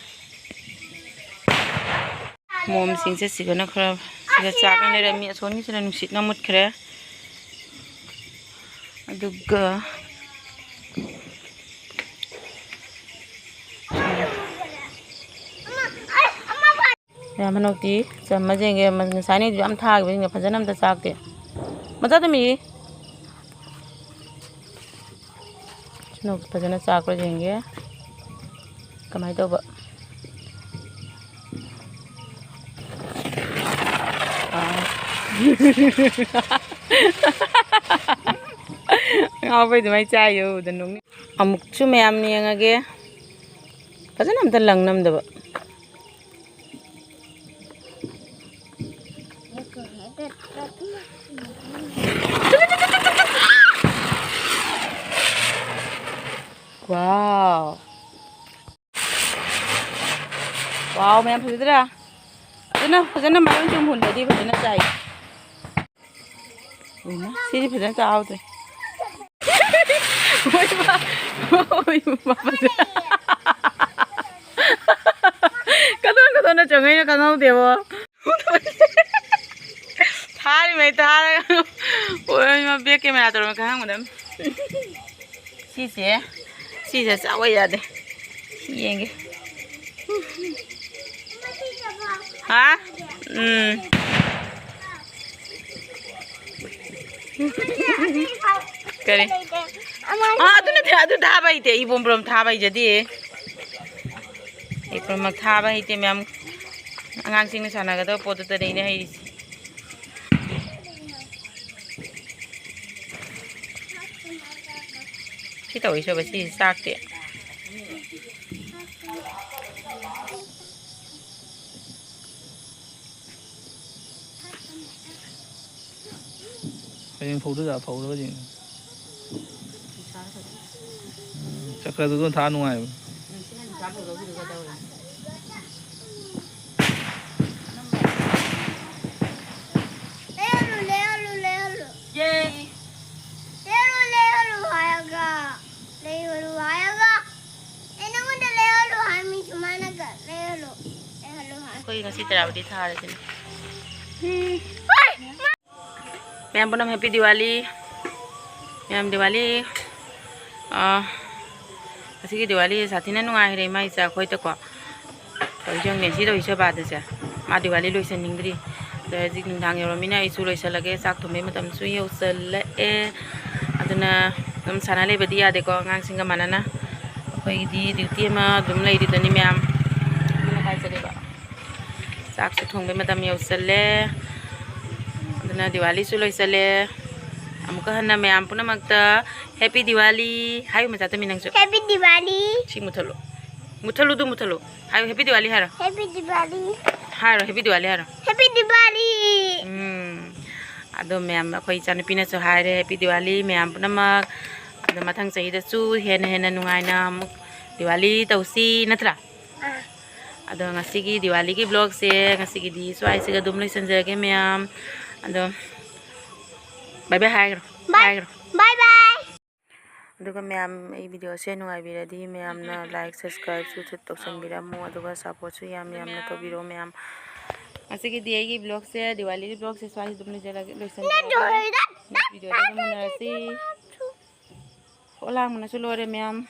ꯃꯣꯝꯁꯤꯡꯁꯦ ꯁꯤꯗꯅ ꯈꯔ ꯁꯤꯗ ꯆꯥꯛꯅ ꯂꯩꯔꯝꯃꯤ, ꯑꯁꯣꯝꯒꯤꯁꯤꯅ ꯅꯨꯡꯁꯤꯠꯅ ꯃꯨꯠꯈ꯭ꯔꯦ꯫ ꯑꯗꯨꯒ ꯌꯥꯝ ꯍꯟꯗꯛꯇꯤ ꯆꯝꯃ ꯌꯦꯡꯒꯦ꯫ ꯉꯁꯥꯏꯅꯤꯗꯨ ꯌꯥꯝ ꯊꯥꯈꯤꯕꯁꯤꯡꯗꯣ ꯐꯖꯅ ꯑꯝꯇ ꯆꯥꯛꯇꯦ꯫ ꯃꯆꯥ ꯇꯨꯝꯃꯤ꯫ ꯁꯤꯅ ꯐꯖꯅ ꯆꯥꯛꯄ꯭ꯔꯥ ꯌꯦꯡꯒꯦ꯫ ꯀꯃꯥꯏꯅ ꯇꯧꯕ? ꯑꯥ꯫ ꯑꯉꯥꯎꯕꯩ ꯑꯗꯨꯃꯥꯏꯅ ꯆꯥꯏꯌꯣ, ꯎꯗ ꯅꯣꯛꯅꯤꯡ-, ꯑꯃꯨꯛꯁꯨ ꯃꯌꯥꯝ ꯌꯦꯡꯉꯒꯦ꯫ ꯐꯖꯅ ꯑꯝꯇ ꯂꯪ ꯅꯝꯗꯕ꯫ ꯋꯥꯎ꯫ ꯋꯥꯎ, ꯃꯌꯥꯝ ꯐꯖꯗ꯭ꯔꯥ? ꯐꯖꯅ, ꯐꯖꯅ ꯃꯔꯝ ꯆꯨꯝ ꯍꯨꯟꯗ꯭ꯔꯗꯤ ꯐꯖꯅ ꯆꯥꯏ꯫ ꯎꯏꯃꯥ, ꯁꯤꯗꯤ ꯐꯖꯅ ꯆꯥꯍꯧꯗ꯭ꯔꯦ꯫ ꯎꯏꯃꯥ, ꯎꯏꯃꯥ, ꯐꯖꯅ꯫ ꯀꯗꯣꯟ ꯀꯗꯣꯟꯅ ꯆꯪꯉꯛꯏꯅꯣ ꯈꯪꯍꯧꯗꯦꯕꯣ꯫ ꯊꯥꯔꯤꯉꯩ ꯊꯥꯔꯒ꯫ ꯑꯣꯏꯃꯥ, ꯕꯦꯛ ꯀꯦꯃꯦꯔꯥ ꯇꯧꯔꯝꯃꯦ ꯈꯪꯍꯟꯒꯗꯝꯅꯤ꯫ ꯁꯤꯁꯦ, ꯁꯤꯁꯦ ꯆꯥꯎꯕ ꯌꯥꯗꯦ꯫ ꯁꯤ ꯌꯦꯡꯒꯦ꯫ ꯍꯥ? ꯎꯝ꯫ ꯀꯔꯤ? ꯑꯥ, ꯑꯗꯨ ꯅꯠꯇꯦ, ꯑꯗꯨ ꯊꯥꯕ ꯍꯩꯇꯦ꯫ ꯑꯩ ꯕꯣꯝ ꯕꯣꯝ ꯊꯥꯕ ꯍꯩꯖꯗꯦ꯫ ꯑꯩ ꯄꯨꯝꯅꯃꯛ ꯊꯥꯕ ꯍꯩꯇꯦ, ꯃꯌꯥꯝ꯫ ꯑꯉꯥꯡꯁꯤꯡꯅ ꯁꯥꯟꯅꯒꯗꯕ ꯄꯣꯠꯇꯨꯗꯅꯦ ꯑꯩꯅ ꯍꯩꯔꯤꯁꯦ꯫ ꯁꯤ ꯇꯧꯏ ꯁꯣꯏꯕ, ꯁꯤ ꯆꯥꯛꯇꯤ꯫ ꯍꯌꯦꯡ ꯐꯧꯗꯣꯏꯖꯥꯠꯂꯣ? ꯐꯧꯔꯒ ꯌꯦꯡꯉꯨ꯫ ꯎꯝ, ꯆꯀ꯭ꯔꯗꯨꯗ ꯊꯥ ꯅꯨꯡꯉꯥꯏꯕꯅꯤ꯫ ꯂꯩꯍꯜꯂꯨ, ꯂꯩꯍꯜꯂꯨ, ꯂꯩꯍꯜꯂꯨ꯫ ꯌꯦ꯫ ꯂꯩꯍꯜꯂꯨ, ꯂꯩꯍꯜꯂꯨ ꯍꯥꯏꯔꯒ꯫ ꯂꯩꯍꯜꯂꯨ ꯍꯥꯏꯔꯒ꯫ ꯑꯦ, ꯅꯪꯉꯣꯟꯗ ꯂꯩꯍꯜꯂꯨ ꯍꯥꯏ, ꯃꯤ ꯁꯨꯃꯥꯏꯅꯒ ꯂꯩꯍꯜꯂꯨ, ꯂꯩꯍꯜꯂꯨ ꯍꯥꯏ꯫ ꯑꯩꯈꯣꯏ ꯉꯁꯤ ꯇꯔꯥꯕꯨꯗꯤ ꯊꯥꯔꯁꯤꯅꯦ꯫ ꯃꯌꯥꯝ ꯄꯨꯝꯅꯃꯛ happy Diwali꯫ ꯃꯌꯥꯝ Diwali, ꯑꯥ, ꯉꯁꯤꯒꯤ Diwali ꯁꯥꯊꯤꯅ ꯅꯨꯡꯉꯥꯏꯈ꯭ꯔꯦ ꯏꯃꯥ ꯏꯆꯥ ꯑꯩꯈꯣꯏꯗꯀꯣ꯫ ꯇꯧꯔꯤꯁꯦ ꯌꯦꯡꯉꯨꯅꯦ, ꯁꯤ ꯇꯧꯔꯤꯁꯦ ꯕꯥꯗꯁꯦ꯫ ꯃꯥ Diwali ꯂꯣꯏꯁꯟꯅꯤꯡꯗ꯭ꯔꯤ꯫ ꯑꯗꯣ ꯍꯧꯖꯤꯛ ꯅꯨꯡꯗꯥꯡ ꯌꯧꯔꯃꯤꯅ ꯑꯩꯁꯨ ꯂꯣꯏꯁꯜꯂꯒꯦ꯫ ꯆꯥꯛ ꯊꯣꯡꯕꯩ ꯃꯇꯝꯁꯨ ꯌꯧꯁꯜꯂꯛꯑꯦ꯫ ꯑꯗꯨꯅ ꯑꯗꯨꯝ ꯁꯥꯟꯅ ꯂꯩꯕꯗꯤ ꯌꯥꯗꯦꯀꯣ, ꯑꯉꯥꯡꯁꯤꯡꯒ ꯃꯥꯟꯅꯅ꯫ ꯑꯩꯈꯣꯏꯒꯤꯗꯤ duty ꯑꯃ ꯑꯗꯨꯝ ꯂꯩꯔꯤꯗꯨꯅꯤ ꯃꯌꯥꯝ꯫ ꯑꯗꯨꯅ ꯀꯥꯏ ꯆꯠꯂꯤꯕ? ꯆꯥꯛꯁꯨ ꯊꯣꯡꯕꯩ ꯃꯇꯝ ꯌꯧꯁꯜꯂꯦ꯫ ꯑꯗꯨꯅ Diwaliꯁꯨ ꯂꯣꯏꯁꯜꯂꯦ꯫ ꯑꯃꯨꯛꯀ ꯍꯟꯅ ꯃꯌꯥꯝ ꯄꯨꯝꯅꯃꯛꯇ happy Diwali ꯍꯥꯏꯌꯨ, ꯃꯆꯥ ꯇꯝꯃꯤ, ꯅꯪꯁꯨ꯫ Happy Diwali꯫ ꯁꯤ ꯃꯨꯊꯠꯂꯨ꯫ ꯃꯨꯊꯠꯂꯨꯗꯨ ꯃꯨꯊꯠꯂꯨ꯫ ꯍꯥꯏꯌꯨ, happy Diwali ꯍꯥꯏꯔꯣ꯫ Happy Diwali꯫ ꯍꯥꯏꯔꯣ, happy Diwali ꯍꯥꯏꯔꯣ꯫ Happy Diwali꯫ ꯎꯝ꯫ ꯑꯗꯣ ꯃꯌꯥꯝ, ꯑꯩꯈꯣꯏ ꯏꯆꯥꯅꯨꯄꯤꯅꯁꯨ ꯍꯥꯏꯔꯦ, happy Diwali ꯃꯌꯥꯝ ꯄꯨꯝꯅꯃꯛ꯫ ꯑꯗꯣ ꯃꯊꯪ ꯆꯍꯤꯗꯁꯨ ꯍꯦꯟꯅ ꯍꯦꯟꯅ ꯅꯨꯡꯉꯥꯏꯅ ꯑꯃꯨꯛ Diwali ꯇꯧꯁꯤ, ꯅꯠꯇ꯭ꯔꯥ? ꯑꯥ꯫ ꯑꯗꯣ ꯉꯁꯤꯒꯤ Diwaliꯒꯤ vlogꯁꯦ ꯉꯁꯤꯒꯤꯗꯤ ꯁ꯭ꯋꯥꯏꯁꯤꯒ ꯑꯗꯨꯝ ꯂꯣꯏꯁꯤꯟꯖꯔꯒꯦ ꯃꯌꯥꯝ꯫ ꯑꯗꯣ bye bye ꯍꯥꯏꯈ꯭ꯔꯣ꯫ Bye꯫ ꯍꯥꯏꯈ꯭ꯔꯣ꯫ Bye bye꯫ ꯑꯗꯨꯒ ꯃꯌꯥꯝ, ꯑꯩ videoꯁꯦ ꯅꯨꯡꯉꯥꯏꯕꯤꯔꯗꯤ ꯃꯌꯥꯝꯅ like, subscribeꯁꯨ ꯇꯧꯁꯟꯕꯤꯔꯝꯃꯣ, ꯑꯗꯨꯒ supportꯁꯨ ꯌꯥꯝ ꯌꯥꯝꯅ ꯇꯧꯕꯤꯔꯣ ꯃꯌꯥꯝ꯫ ꯉꯁꯤꯒꯤꯗꯤ ꯑꯩꯒꯤ vlogꯁꯦ, Diwaliꯒꯤ vlogꯁꯦ ꯁ꯭ꯋꯥꯏꯁꯤꯗ ꯑꯗꯨꯝ ꯂꯣꯏꯖꯔꯒꯦ, ꯂꯣꯏꯁꯤꯟꯖꯔꯒꯦ꯫ Next videoꯗ ꯑꯗꯨꯝ ꯎꯅꯔꯁꯤ꯫ ꯍꯣ, ꯂꯥꯡꯕꯅꯁꯨ ꯂꯣꯏꯔꯦ ꯃꯌꯥꯝ꯫